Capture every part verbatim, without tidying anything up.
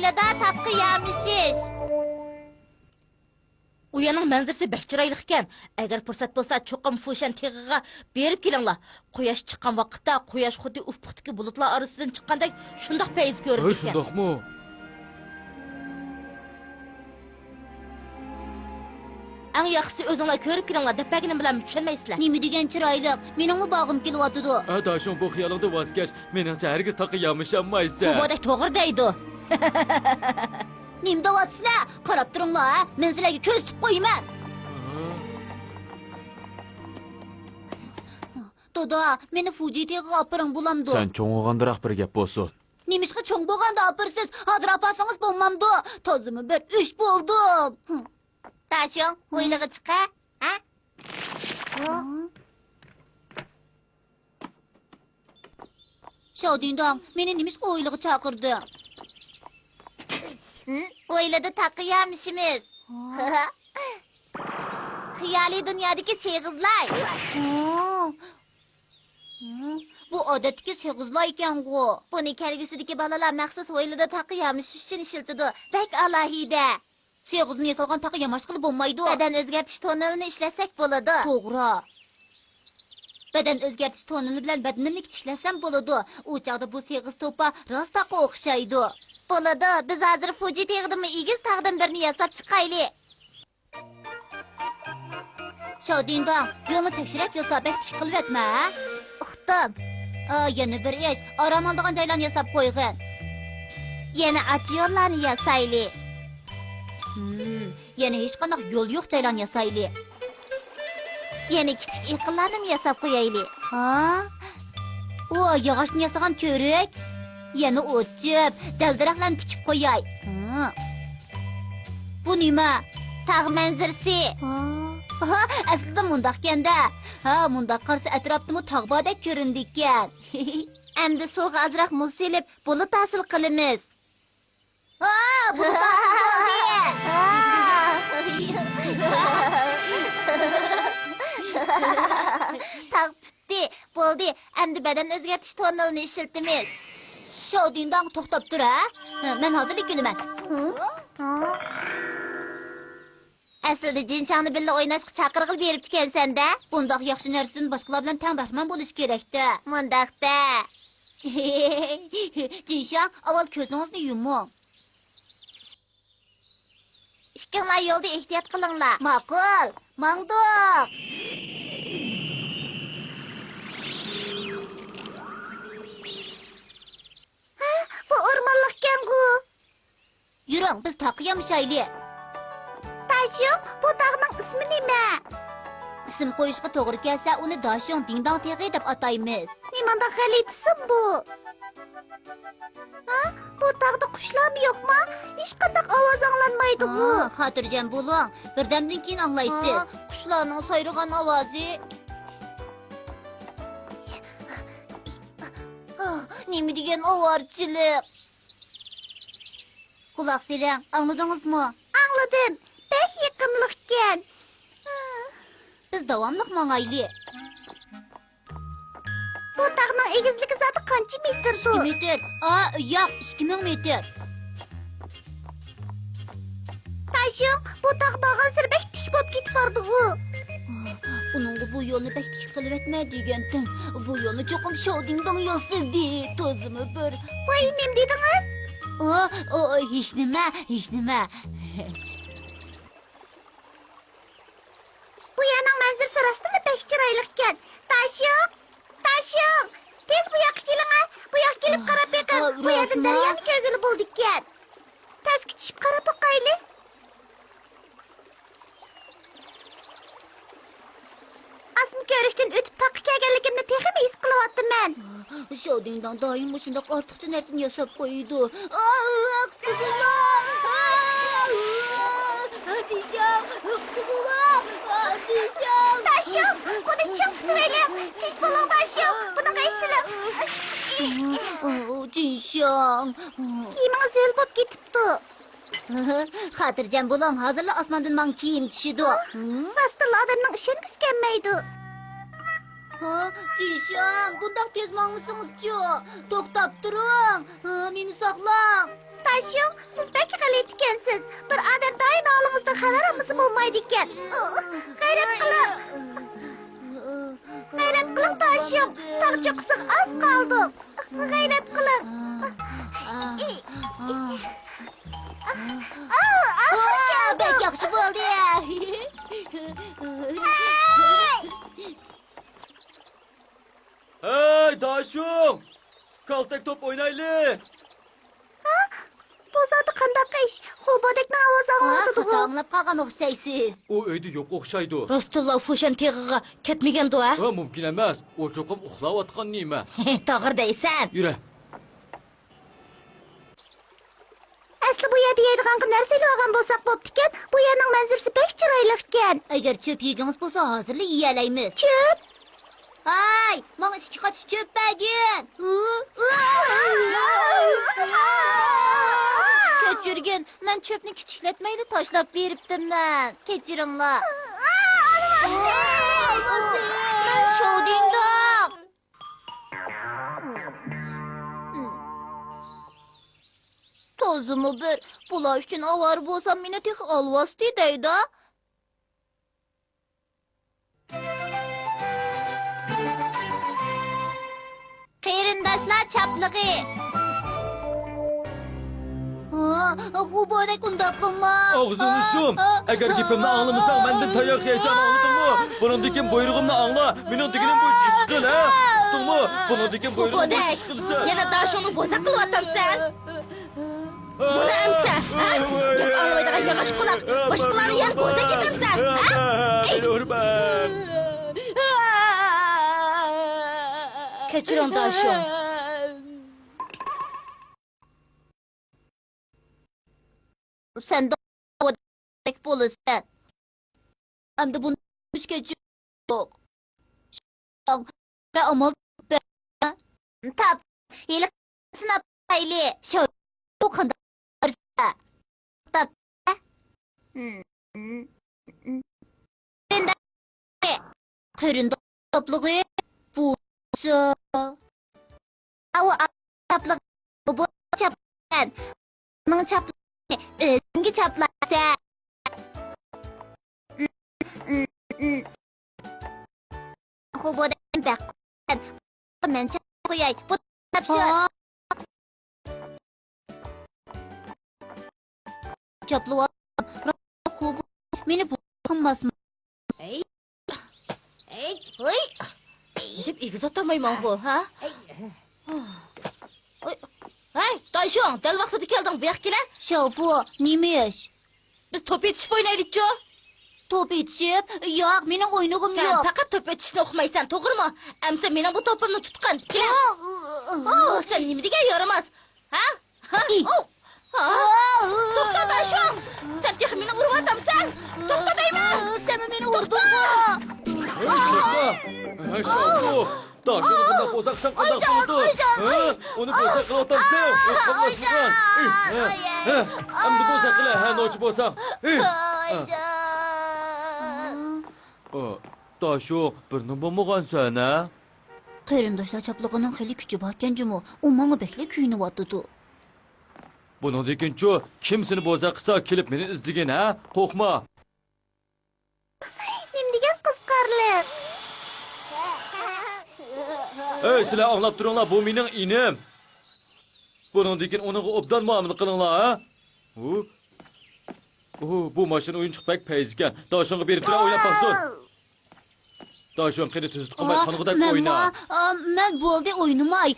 ھويلىدا تاغقا يامىشىش. ئۇ يەرنىڭ مەنزىرىسى بەك چىرايلىق ئىكەن. ئەگەر پۇرسەت بولسا، چوقۇم فۇشەن تېغىغا بېرىپ كېلىڭلار. قۇياش چىققان ۋاقىتتا قۇياش خۇددى ئۇپۇقتىكى بۇلۇتلار ئارىسىدىن چىققاندەك شۇنداق پەيزى ھە، كۆرۈنىدىكەن. شۇنداقمۇ؟ ئەڭ ياخشىسى ئۆزۈڭلار كۆرۈپ كېلىڭلار، دەپ بەرگىنىم بىلەن چۈشەنمەيسىلەر. نېمە دېگەن چىرايلىق، مېنىڭمۇ بارغۇم كېلىۋاتىدۇ. ھە، داشۇڭ، بۇ خىيالىڭدىن ۋاز كەچ، مېنىڭچە ھەرگىز تاغقا يامىشالمايسەن. بۇ بودەك توغرا دەيدۇ. نېمە دەۋاتىسىلەر؟ قاراپ تۇرۇڭلار، ھە؟ مەن سىلەرگە كۆرسىتىپ قويىمەن. ھە؟ دادا، مېنى فۇجى تېغىغا ئاپىرىڭ، بولامدۇ؟ سەن چوڭ بولغاندىراق بىر گەپ بولسۇن. نېمىشقا چوڭ بولغاندا ئاپىرىسىز؟ ھازىر ئاپارسىڭىز بولمامدۇ؟ تازىمۇ بىر ئىش بولدۇم. داشۇڭ، ھويلىغا چىقە. ھە؟ شاۋدىنداڭ، مېنى نېمىشقا ھويلىغا چاقىردىڭ؟ ھە؟ ھويلىدا تاغقا يامىشىمىز. ھە؟ خىيالىي دۇنيادىكى سېغىزلاي. ھە؟ ھە؟ بۇ ئادەتتىكى سېغىزلاي ئىكەنغۇ. بۇنى كەلگۈسىدىكى بالىلار مەخسۇس ھويلىدا تاغقا يامىشىش ئۈچۈن ئىشلىتىدۇ. بەك ئالاھىدە. سېغىزدىن ياسالغان تاغقا ياماشقىلى بولمايدۇ. بەدەن ئۆزگەرتىش تونېلىنى ئىشلەتسەك بولىدۇ. توغرا. بەدەن ئۆزگەرتىش تونېلى بىلەن بەدىنىمنى كىچىكلەتسەم بولىدۇ. ئۇ چاغدا بۇ سېغىز توپا راست تاغقا ئوخشايدۇ. بولىدۇ، بىز ھازىر فۇجى تېغىدىنمۇ ئېگىز تاغدىن بىرنى ياساپ چىقايلى. شاۋدىنداڭ، يولنى تەكشۈرۈپ ياسا، بەك تىك قىلىۋەتمە، ھە؟ ئۇقتۇم. ئا، يەنە بىر ئىش، ئارام ئالىدىغان جايلارنى ياساپ قويغىن. يەنە ئاچا يوللارنى ياسايلى. ھىم، يەنە ھېچقانداق يول يوق جايلارنى ياسايلى. يەنە كىچىك ئېقىنلارنىمۇ ياساپ قويايلى. ھا؟ ئۇ ياغاچتىن ياسىغان كۆۋرۈك. يەنە ئوت-چۆپ، دەل-دەرەخلەرنى تىكىپ قوياي. ھا. بۇ نېمە؟ تاغ مەنزىرىسى. ھا. ئەسلىدە مۇنداقكەن-دە. ھا، مۇنداق قارىسا ئەتراپتىمۇ تاغ باردەك كۆرۈنىدىكەن. ئەمدى سۇغا ئازراق مۇز سېلىپ، بۇلۇت ھاسىل قىلىمىز. ھا، بۇلۇت ھاسىل بولدى. تاغ پۈتتى. بولدى، ئەمدى بەدەن ئۆزگەرتىش تونېلىنى ئىشلىتىمىز. شاۋدىنداڭ، توختاپ تۇر، ھە؟ مەن ھازىرلا كېلىمەن. ھە؟ ئەسلىدە جىنشاڭنى بىللە ئويناشقا چاقىرغىلى بېرىپتىكەنسەن-دە. بۇنداق ياخشى نەرسىدىن باشقىلار بىلەن تەڭ بەھرىمەن بولۇش كېرەك-تە. مۇنداق-دە. جىنشاڭ، ئاۋۋال كۆزىڭىزنى يۇمۇڭ. ئىككىڭلار يولدا ئېھتىيات قىلىڭلار. ماقۇل، ماڭدۇق. ھە، بۇ ئورمانلىقكەنغۇ. يۈرۈڭ، بىز تاغقا يامىشايلى. داشۇڭ، بۇ تاغنىڭ ئىسمى نېمە؟ ئىسىم قويۇشقا توغرا كەلسە، ئۇنى داشۇڭ دىڭداڭ تېغى دەپ ئاتايمىز. نېمانداق غەلىتە ئىسىم بۇ؟ ھە؟ بۇ تاغدا قۇشلارمۇ يوقما؟ ھېچقانداق ئاۋاز ئاڭلانمايدىغۇ. ھا، خاتىرجەم بولۇڭ، بىردەمدىن كېيىن ئاڭلايسىز. ھا، قۇشلارنىڭ سايرىغان ئاۋازى. ئاھ، نېمە دېگەن ئاۋارىچىلىك! قۇلاق سېلىڭ، ئاڭلىدىڭىزمۇ؟ ئاڭلىدىم، بەك يېقىملىقكەن. بىز داۋاملىق ماڭايلى. بۇ تاغنىڭ ئېگىزلىكى زادى قانچە مېتىردۇ؟ ئىككى مېتىر. ئا، ياق، ئىككى مىڭ مېتىر. تاشيۇڭ، بۇ تاغ بارغانسېرى بەك تىك بولۇپ كېتىپ بارىدىغۇ. ئۇنىڭغا بۇ يولنى بەك تىك قىلىۋەتمە دېگەنتىم. بۇ يولنى چوقۇم شاۋدىڭداڭ ياسىدى. تازىمۇ بىر. ۋاي، نېمە دېدىڭىز؟ ئا، ئا، ھېچنېمە، ھېچنېمە. بۇ يەرنىڭ مەنزىرىسى راستتىنلا بەك چىرايلىقكەن. تاشيۇڭ! تاشيۇڭ! تېز بۇ ياققا كېلىڭە! بۇ ياققا كېلىپ قاراپ بېقىڭ! بۇ يەردىن دەريانى كۆرگىلى بولىدىكەن. پەسكە چۈشۈپ قاراپ باقايلى. ئاسما كۆۋرۈكتىن ئۆتۈپ تاغقا كەلگەنلىكىمنى تېخىمۇ ھېس قىلىۋاتىمەن. شاۋدىڭداڭ دائىم مۇشۇنداق ئارتۇقچە نەرسىنى ياساپ قويىدۇ. ئا، قۇتقۇزۇڭلار! ئا، جىشاڭ، قۇتقۇزۇڭلار! ئا، جىشاڭ! داشۇ، بۇنى چىڭ تۇتۇۋېلىڭ! تېز بولۇڭ، داشۇ! بۇنىڭغا ئېسىلىڭ! ئا، جىشاڭ! كىيىمىڭىز ھۆل بولۇپ كېتىپتۇ. خاتىرجەم بولۇڭ، ھازىرلا ئاسماندىن ماڭا كىيىم چۈشىدۇ. ھە؟ ھىم؟ راستتىنلا ئادەمنىڭ ئىشەنگۈسى كەلمەيدۇ. ھا، جىشاڭ، بۇنداق تېز ماڭمىسىڭىزچۇ؟ توختاپ تۇرۇڭ. ھا، مېنى ساقلاڭ. داشۇڭ، سىز بەك غەلىتىكەنسىز. بىر ئادەم دائىم ھالىڭىزدىن خەۋەر ئالمىسا بولمايدىكەن. غەيرەت قىلىڭ. غەيرەت قىلىڭ، داشۇڭ. تاغ چوققىسىغا ئاز قالدۇق. غەيرەت قىلىڭ. ئاۋۇ، ئاۋۇ، ۋاھ، كەلدۇق. بەك ياخشى بولدى. ھەي! ھەي، داشۇڭ! كالتەك توپ ئوينايلى! ھە؟ بۇ زادى قانداق ئىش؟ خوبودەكنىڭ ئاۋازى ئاڭلىنىۋاتىدىغۇ. خاتا ئاڭلاپ قالغان ئوخشايسىز. ئۇ ئۆيدە يوق ئوخشايدۇ. راستتىنلا فۇشەن تېغىغا كەتمىگەندۇ، ھە؟ ھە، مۇمكىن ئەمەس. ئۇ چوقۇم ئۇخلاۋاتقان نېمە. توغرا دەيسەن. يۈرە. ئەسلى بۇ يەردە يەيدىغانغا نەرسە ئېلىۋالغان بولساق بوپتىكەن. بۇ يەرنىڭ مەنزىرىسى بەك چىرايلىقكەن. ئەگەر چۆپ يېگۈڭىز بولسا، ھازىرلا يېيەلەيمىز. چۆپ؟ ھاي، ماڭا ئىككى قاچا چۆپ بەرگىن. كەچۈرگىن، مەن چۆپنى كىچىكلەتمەيلا تاشلاپ بېرىپتىمەن. كەچۈرۈڭلار. مەن شودىڭداڭ. تازىمۇ بىر، بۇلار ئۈچۈن ئاۋارە بولسام، مېنى تېخى ئالۋاستى دەيدۇ. قېرىنداشلار چاپلىقى. ھا، غۇبارەك ئۇنداق قىلما. ئاغزىڭنى يۇم. ئەگەر گېپىمنى ئاڭلىمىساڭ، مەندىن تاياق يەيسەن، ئاڭلىدىڭمۇ؟ بۇنىڭدىن كېيىن بۇيرۇغۇمنى ئاڭلا. مېنىڭ دېگىنىم بويىچە ئىش قىل، ھە؟ ئۇقتۇڭمۇ؟ بۇنىڭدىن كېيىن بۇيرۇغۇمنى بويىچە ئىش قىلىسەن. يەنە داشۇڭنى بوزەك قىلىۋاتامسەن؟ بۇنى ئەمسە، ھە؟ گەپ ئاڭلايدىغان ياغاچ قۇلاق، باشقىلارنى يەنە بوزەك ئېتەمسەن، ھە؟ ئەي! كەچۈرۈڭ، داشۇڭ. سەن داۋادەك بولىسەن. ئەمدى بۇنى نېمىشقا يوق؟ بىر ئامال تاپ. تاپ. ھېلىقى سىناپ باقايلى. شۇ قانداق بارسا. تاپ. قېرىنداش چاپلىقى بولسا. ئاۋۇ چاپلىق، بۇ چاپلىقەن. ئۇنىڭ چاپلىقىنى ئۆزۈڭگە چاپلايسەن. خو بۇ دەم بەك. مەن چاپلاپ قوياي. بۇ چاپلىشىڭ. چاپلىۋالدىم. خوپ، مېنى بۇ قىلماسمۇ؟ ھەي. ھەي، ھوي. نېمىشقا ئېگىز ئاتالمايمەنغۇ، ھە؟ ھەي. ھوي. ھەي، دايشۇڭ، دەل ۋاقتىدا كەلدىڭ، بۇ ياققا كېلە. شاۋپۇ، نېمە ئىش؟ بىز توپ ئېتىشىپ ئوينايلىچۇ؟ توپ ئېتىشىپ؟ ياق، مېنىڭ ئوينىغۇم يوق. سەن پەقەت توپ ئېتىشنى ئۇقمايسەن، توغرىمۇ؟ ئەمسە مېنىڭ بۇ توپۇمنى تۇتقىن. كېلە. ئو، سەن نېمە دېگەن يارىماس؟ ھە؟ ھە؟ ئى. ئو! ھە؟ توختا، دايشۇڭ! سەن تېخى مېنى ئۇرۇۋاتامسەن؟ توختا دەيمەن! سەنمۇ مېنى ئۇردۇڭغۇ! ھەي، توختا! ھەي، شاۋپۇ! دايشۇڭنى بۇنداق بوزەك قىلساڭ قانداق بولىدۇ؟ ھە؟ ئۇنى بوزەك قىلىۋاتامسەن؟ ئۇ قاملاشمىغان! ئى، ھە؟ ھە؟ ئەمدى بوزەك قىلە، ھە، نوچى بولساڭ! ئى! ئايجان! ئا، دايشۇڭ، بىرنېمە بولمىغانسەن، ھە؟ قېرىنداشلار چاپلىقىنىڭ خېلى كۈچى باركەن جۇمۇ، ئۇ ماڭا بەكلا كۆيۈنۈۋاتىدۇ. بۇنىڭدىن كېيىنچۇ، كىم سېنى بوزەك قىلسا، كېلىپ مېنى ئىزدىگىن، ھە؟ قورقما. نېمە دېگەن قىزىقارلىق. ئەي، سىلەر ئاڭلاپ تۇرۇڭلار، بۇ مېنىڭ ئىنىم. بۇنىڭدىن كېيىن ئۇنىڭغا ئوبدان مۇئامىلە قىلىڭلار، ھە؟ ھۇ؟ ئۇ، بۇ ماشىنا ئويۇنچۇق بەك پەيزىكەن. دايشۇڭغا بېرىپ بېرە، ئويناپ باقسۇن. دايشۇڭ، قېنى تۈزۈتۈپ قويماي، قانغۇدەك ئوينا. مەن بولدى، ئوينىماي.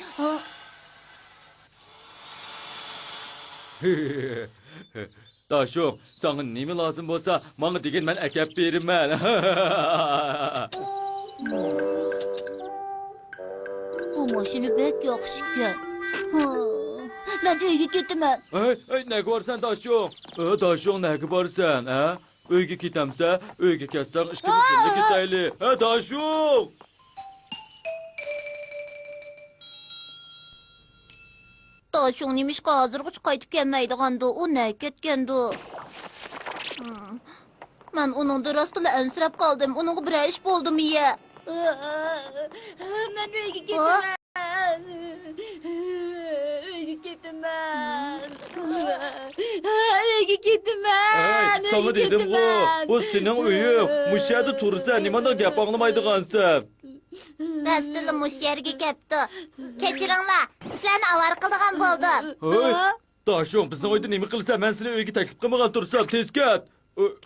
دايشۇڭ، ساڭا نېمە لازىم بولسا، ماڭا دېگىن، مەن ئەكەپ بېرىمەن. بۇ ماشىنا بەك ياخشىكەن. مەن ئۆيگە كېتىمەن. ھەي، ھەي، نەگە بارىسەن، دايشۇڭ؟ ھە، دايشۇڭ، نەگە بارىسەن، ھە؟ ئۆيگە كېتەمسە؟ ئۆيگە كەتسەڭ، ئىككىمىز بىللە كېتەيلى. ھە، دايشۇڭ! دايشۇڭ نېمىشقا ھازىرغىچە قايتىپ كەلمەيدىغاندۇ؟ ئۇ نەگە كەتكەندۇ؟ مەن ئۇنىڭدىن راستلا ئەنسىرەپ قالدىم. ئۇنىڭغا بىرەر ئىش بولدىمۇ يە؟ مەن ئۆيگە كېتىمەن. ئۆيگە كېتىمەن. كېتىمەن، ھەي، ساڭا دېدىمغۇ، بۇ سېنىڭ ئۆيۈڭ. مۇشۇ يەردە تۇرسەن، نېمانداق گەپ ئاڭلىمايدىغانسەن؟ راستتىنلا مۇشۇ يەرگە كەپتۇ. كەچۈرۈڭلار، سىلەرنى ئاۋارە قىلىدىغان بولدۇم. ھەي، داشۇڭ، بىزنىڭ ئۆيدە نېمە قىلىسەن؟ مەن سېنى ئۆيگە تەكلىپ قىلمىغان تۇرسام، تېز كەت. ئۆ-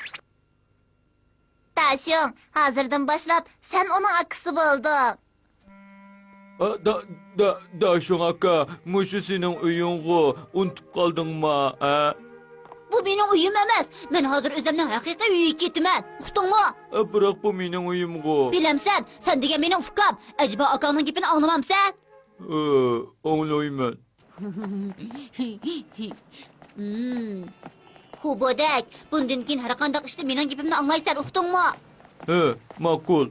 داشۇڭ، ھازىردىن باشلاپ سەن ئۇنىڭ ئاكىسى بولدۇڭ. ئا، دا، دا، داشۇڭ ئاكا، مۇشۇ سېنىڭ ئۆيۈڭغۇ، ئۇنتۇپ قالدىڭما، ھە؟ بۇ مېنىڭ ئۆيۈم ئەمەس. مەن ھازىر ئۆزۈمنىڭ ھەقىقىي ئۆيىگە كېتىمەن. ئۇقتۇڭمۇ؟ ئە، بىراق بۇ مېنىڭ ئۆيۈمغۇ. بىلەمسەن، سەن دېگەن مېنىڭ ئۇكام. ئەجەبا ئاكاڭنىڭ گېپىنى ئاڭلىمامسەن؟ ئە، ئاڭلايمەن. ھىم. خۇبودەك، بۇندىن كېيىن ھەر قانداق ئىشتا مېنىڭ گېپىمنى ئاڭلايسەن، ئۇقتۇڭمۇ؟ ھە، ماقۇل.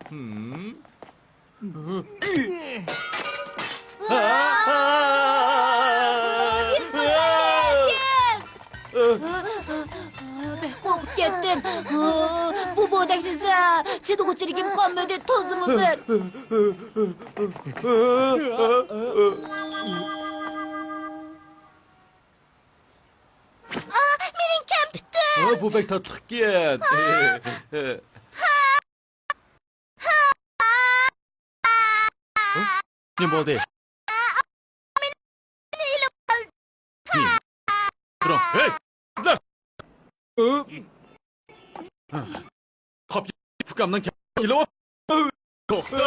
ھىم. بەك قورقۇپ كەتتىم. بۇ بودەك دېسە، چىدىغۇچىلىكىم قالمىدى، تازىمۇ بىر. ئا، مېنىڭ كەمپۈتۈم. ھە، بۇ بەك تاتلىقكەن. ھە؟ نېمە بولدى؟ تۇرۇڭ. ھەي! قاپ، ئۇكامنىڭ كەمپۈتىنى ئېلىۋاپتۇ. توختا.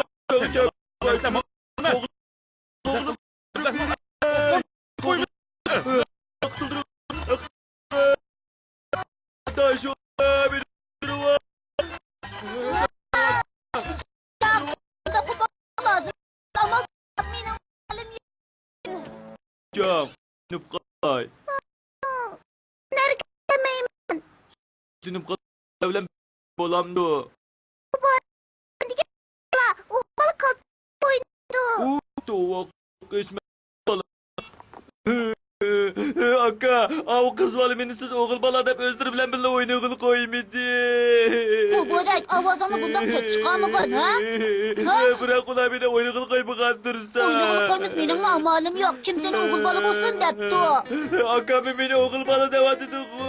جان، تىنىپ قالاي. نەرگە كەتمەيمەن. تىنىپ قالاي بىلەن بولامدۇ؟ ئۇ بالا كالتە ئوينايدۇ. ئۇ توۋا، قىسمەت بالا. ئاكا، ئاۋۇ قىز بالا مېنى سىز ئوغۇل بالا دەپ ئۆزلىرى بىلەن بىللە ئوينىغىلى قويمىدى. بۇ بودەك، ئاۋازىڭنى بۇنداق تۆت چىقارمىغىن، ھە؟ ھە؟ بىراق ئۇلار مېنى ئوينىغىلى قويمىغان تۇرسا. ئوينىغىلى قويمىسا مېنىڭمۇ ئامالىم يوق. كىم سېنى ئوغۇل بالا بولسۇن دەپتۇ؟ ئاكاممۇ مېنى ئوغۇل بالا دەۋاتىدىغۇ.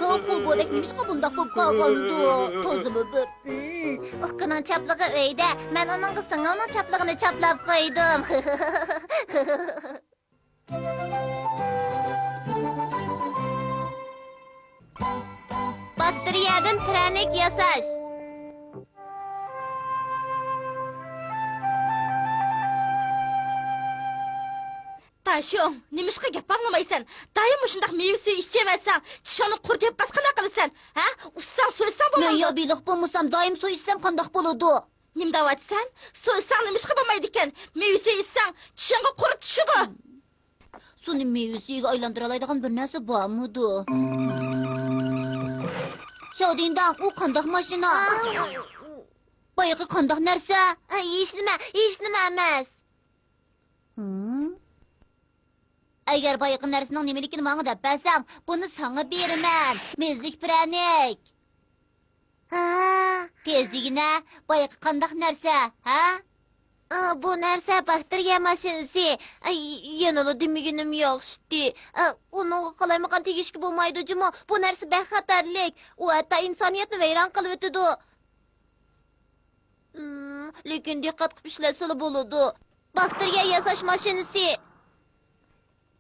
بۇ بودەك نېمىشقا بۇنداق بولۇپ قالغاندۇ؟ تازىمۇ بىر. ئۇكىنىڭ چاپلىقى ئۆيدە، مەن ئۇنىڭغا سىڭلىنىڭ چاپلىقىنى چاپلاپ قويدۇم. باكتېرىيەدىن پىرەنىك ياساش. تاشيوڭ، نېمىشقا گەپ ئاڭلىمايسەن؟ دائىم مۇشۇنداق مېۋە سۈيى ئىچىۋەرسەڭ، چىشىڭنى قۇرۇتۇپ ياتقاچقا قانداق قىلىسەن؟ ھە؟ ئۇسساڭ، سويساڭ بولمامدۇ؟ مەن يا بېلىق بولمىسام، دائىم سۇ ئىچسەم قانداق بولىدۇ؟ نېمە دەۋاتىسەن؟ سويساڭ نېمىشقا بولمايدىكەن؟ مېۋە سۈيى ئىچسەڭ، چىشىڭغا قۇرت چۈشىدۇ. سۇنى مېۋە سۈيىگە ئايلاندۇرالايدىغان بىر نەرسە بارمىدۇ؟ شاۋدىنداڭ، ئۇ قانداق ماشىنا؟ بايىقى قانداق نەرسە؟ ھېچنېمە، ھېچنېمە ئەمەس. ھىم؟ ئەگەر بايىقى نەرسىنىڭ نېمىلىكىنى ماڭا دەپ بەرسەڭ، بۇنى ساڭا بېرىمەن. مېزىلىك پىرەنىك. ھە؟ تېز دېگىنە، بايىقى قانداق نەرسە، ھە؟ ئا، بۇ نەرسە باكتېرىيە ماشىنىسى. ئاي، يەنىلا دېمىگىنىم ياخشىتى. ئا، ئۇنىڭغا قالايمىقان تېگىشكە بولمايدۇ جۇمۇ. بۇ نەرسە بەك خەتەرلىك. ئۇ ھەتتا ئىنسانىيەتنى ۋەيران قىلىۋېتىدۇ. ئىم، لېكىن دىققەت قىلىپ ئىشلەتسىلا بولىدۇ. باكتېرىيە ياساش ماشىنىسى.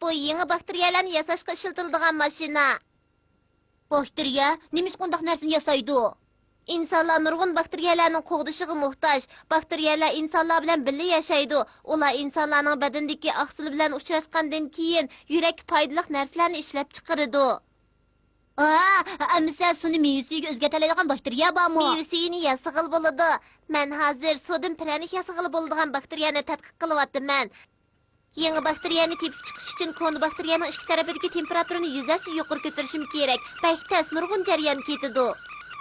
بۇ يېڭى باكتېرىيەلەرنى ياساشقا ئىشلىتىلىدىغان ماشىنا. باكتېرىيە نېمىشقا ئۇنداق نەرسىنى ياسايدۇ؟ ئىنسانلار نۇرغۇن باكتېرىيەلەرنىڭ قوغدىشىغا موھتاج. باكتېرىيەلەر ئىنسانلار بىلەن بىللە ياشايدۇ. ئۇلار ئىنسانلارنىڭ بەدىنىدىكى ئاقسىل بىلەن ئۇچراشقاندىن كېيىن، يۈرەككە پايدىلىق نەرسىلەرنى ئىشلەپچىقىرىدۇ. ئا، ئەمىسە سۇنى مېۋە سۈيىگە ئۆزگەرتەلەيدىغان باكتېرىيە بارمۇ؟ مېۋە سۈيىنى ياسىغىلى بولىدۇ. مەن ھازىر سۇدىن پىرەنىك ياسىغىلى بولىدىغان باكتېرىيەنى تەتقىق قىلىۋاتىمەن. يېڭى باكتېرىيەنى تېپىپ چىقىش ئۈچۈن كونا باكتېرىيەنىڭ ئىككى تەرىپىدىكى تېمپېراتۇرىنى يۈز ھەسسە يۇقىرى كۆتۈرۈشۈم كېرەك. بەك تەس، نۇرغۇن جەريان كېتىدۇ.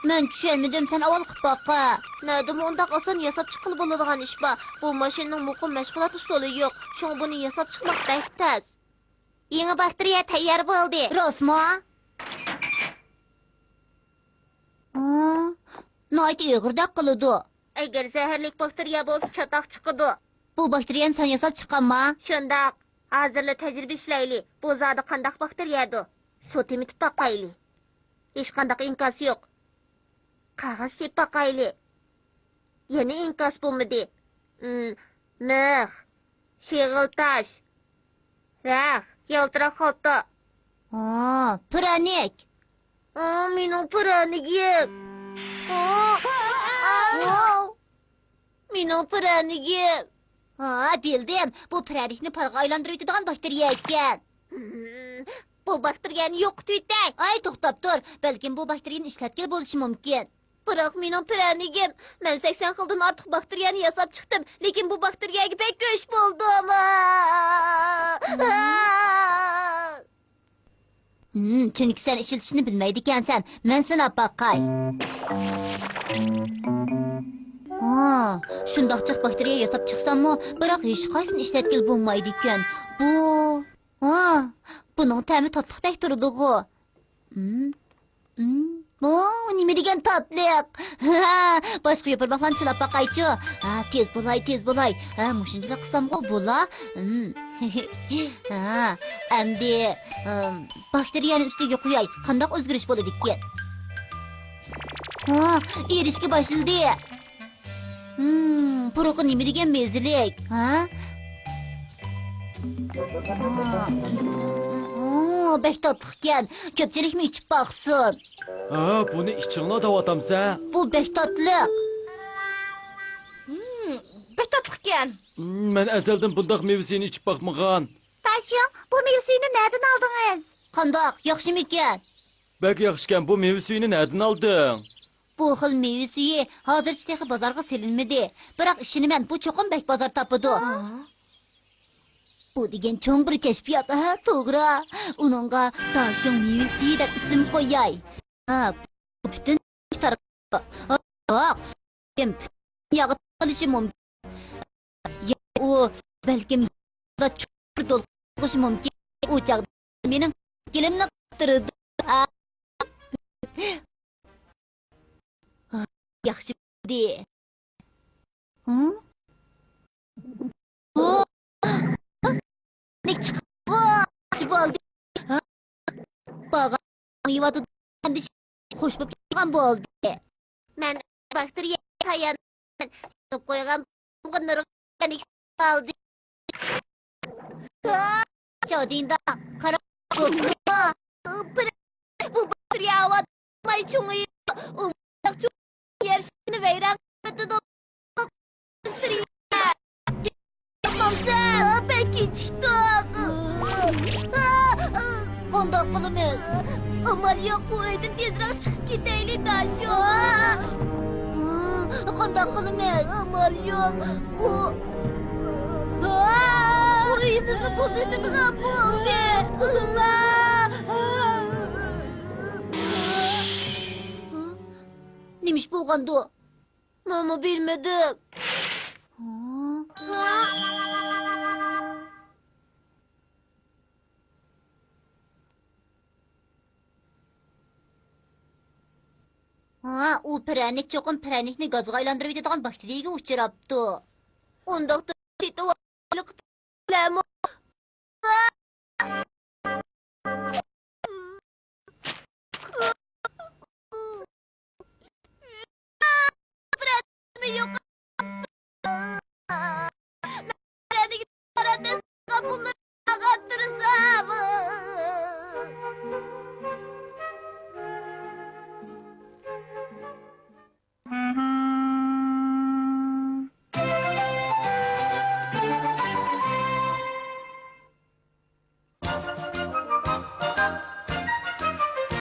مەن چۈشەنمىدىم، سەن ئاۋۋال قىلىپ باققا. نەدىمۇ ئۇنداق ئاسان ياساپ چىققىلى بولىدىغان ئىش بار؟ بۇ ماشىنىنىڭ مۇقىم مەشغۇلات ئۇسۇلى يوق، شۇڭا بۇنى ياساپ چىقماق بەك تەس. يېڭى باكتېرىيە تەييار بولدى. راستمۇ؟ ھا، ناھايىتى ئېغىردەك قىلىدۇ. ئەگەر زەھەرلىك باكتېرىيە بولسا، چاتاق چىقىدۇ. بۇ باكتېرىيەنى سەن ياساپ چىققانما؟ شۇنداق. ھازىرلا تەجرىبە ئىشلەيلى. بۇ زادى قانداق باكتېرىيەدۇ؟ سۇ تېمىتىپ باقايلى. ھېچقانداق ئىنكاس يوق. قەغەز سېلىپ باقايلى. يەنە ئىنكاس بولمىدى. ئىم، مىخ، شېغىل تاش، رەخ، يالتىراق خالتا. ھا، پىرەنىك. ئا، مېنىڭ پىرەنىكىم. ئا، ئا، مېنىڭ پىرەنىكىم. ھا، بىلدىم. بۇ پىرەنىكنى پارغا ئايلاندۇرۇۋېتىدىغان باكتېرىيە ئىكەن. بۇ باكتېرىيەنى يوقىتىۋېتەي. ئاي، توختاپ تۇر. بەلكىم بۇ باكتېرىيەنى ئىشلەتكىلى بولۇشى مۇمكىن. بىراق مېنىڭ پىرەنىكىم. مەن سەكسەن خىلدىن ئارتۇق باكتېرىيەنى ياساپ چىقتىم، لېكىن بۇ باكتېرىيەگە بەك كۆچ بولدۇم. ھىم، چۈنكى سەن ئىشلىتىشنى بىلمەيدىكەنسەن. مەن سىناپ باقاي. ھا، شۇنداق جىق باكتېرىيە ياساپ چىقساممۇ، بىراق ھېچقايسىنى ئىشلەتكىلى بولمايدىكەن. بۇ، ھا، بۇنىڭ تەمى تاتلىقتەك تۇرىدىغۇ. ھىم، ھىم، ئۇ نېمە دېگەن تاتلىق! ھە، باشقا يوپۇرماقلارنى چىلاپ باقايچۇ. ھە، تېز بولاي، تېز بولاي. ھە، مۇشۇنچىلىك قىلسامغۇ بولا. ھىم. ھە، ئەمدى، ئىم، باكتېرىيەنى ئۈستىگە قوياي. قانداق ئۆزگىرىش بولىدىكىن؟ ھا، ئېرىشكە باشلىدى. ھىم، پۇرىقى نېمە دېگەن مەززىلىك، ھە؟ ھا، بەك تاتلىقكەن. كۆپچىلىكمۇ ئىچىپ باقسۇن. ھە، بۇنى ئىچىڭلار دەۋاتامسەن؟ بۇ بەك تاتلىق. ھىم، بەك تاتلىقكەن. مەن ئەزەلدىن بۇنداق مېۋە سۈيىنى ئىچىپ باقمىغان. داشۇڭ، بۇ مېۋە سۈيىنى نەدىن ئالدىڭىز؟ قانداق، ياخشىمىكەن؟ بەك ياخشىكەن، بۇ مېۋە سۈيىنى نەدىن ئالدىڭ؟ بۇ خىل مېۋە سۈيى ھازىرچە تېخى بازارغا سېلىنمىدى. بىراق ئىشىنىمەن، بۇ چوقۇم بەك بازار تاپىدۇ. ھا؟ بۇ دېگەن چوڭ بىر كەشپىيات، ھە، توغرا. ئۇنىڭغا داشۇڭ مېۋە سۈيى دەپ ئىسىم قوياي. ھا، بۇ پۈتۈن تارقىلىدۇ. ھا، پۈتۈن دۇنياغا تارقىلىشى مۇمكىن. يا ئۇ بەلكىم چوڭ بىر دولقۇن بولۇشى مۇمكىن. ئۇ چاغدا مېنىڭ كېلىمنى قىستۇرىدۇ. ياخشى بولدى. ھىم؟ ياخشى بولدى. بارغان يەۋاتىدۇ. ئەمدى خوش بولۇپ كەتكەن بولدى. مەن باكتېرىيە تايان سىڭىپ قويغان نۇرغۇن قالدى. چاۋدىڭدا قارا بۇ باكتېرىيە ھاۋا چوڭىيىپ، ئۇنداق چوڭ يەر شارىنى ۋەيران قىلىۋېتىدۇ. بەك كېچىكتۇق. قانداق قىلىمىز؟ ئامال يوق، بۇ ئۆيدىن تېزرەك چىقىپ كېتەيلى، داشۇ. قانداق قىلىمىز؟ ئامال يوق. ئۇ، ئۇ ئۆيىمىزنى بۇزۇۋېتىدىغان بولدى. نېمە ئىش بولغاندۇ؟ مەنمۇ بىلمىدىم. ھا، ئۇ پىرەنىك چوقۇم پىرەنىكنى گازغا ئايلاندۇرۇۋېتىدىغان باكتېرىيەگە ئۇچراپتۇ. ئۇنداقتا سېتىۋالغىلى قىپلەمۇ.